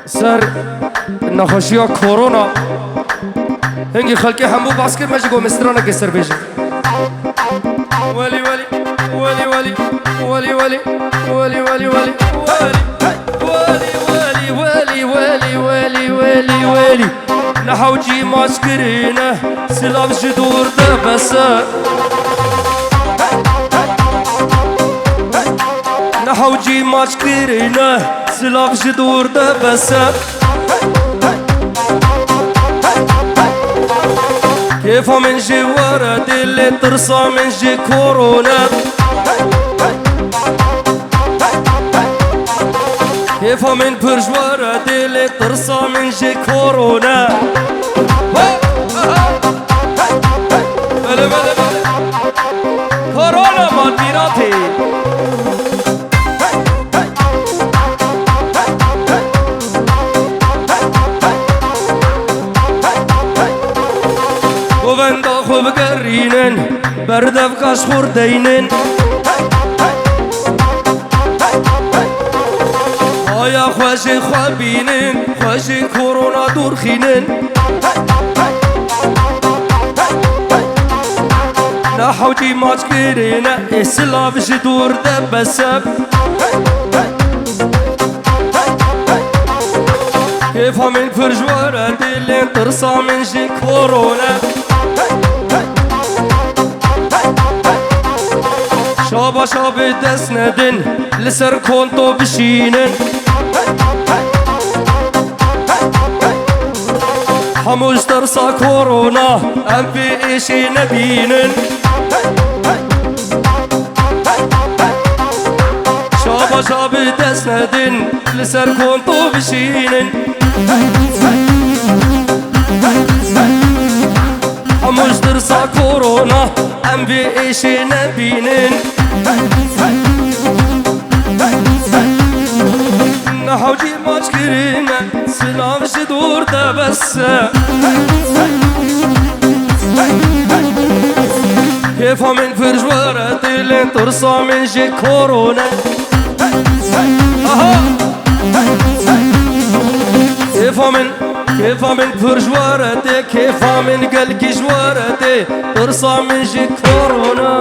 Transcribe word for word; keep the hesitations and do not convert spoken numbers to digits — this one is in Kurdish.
Ser nexweşiya korona. Hingî xelkê hemû bas kir, me ji go min stranekê ser bêjin. Welî, welî, welî, welî, welî, welî, welî, welî, welî, welî, welî, welî, welî, welî, welî, welî, welî, welî. Ne hewcî maç kirine, silav ji dûr de bese. Ne hewcî maç kirine, silav ji dûr de bese. Kêfa min ji we re tê, lê tirsa min ji korone. Kêfa min pir ji we re tê, lê tirsa min ji korone. Bele, bele, bele. Korona man mîratê. Govenda xwe bigerînin, berdevka ji xwe deynin. Aya xwe jê xwe bînin, xwe ji korona dûr xînin. Ne hewcî maç kirine, ê silav ji dûr de bese. Kêfa min pir ji we re tê, lê tirsa min ji korone. Şabaşa bi dest nedin, li ser konto bişînin. Hemû ji tersa korona, em pê êşê nebînin. Şabaşa bi dest nedin, li ser konto bişînin. Hemû ji tirsa korona, em vê êşê nebînin. Ne hewcî maç kirine, silav ji dûr de bese. Kêfa min pir ji we re tê, lê tirsa min ji korone. Aha! Kêfa min, kêfa min pir ji we re tê, kêfa min gelkî ji we re tê, tirsa min ji korona.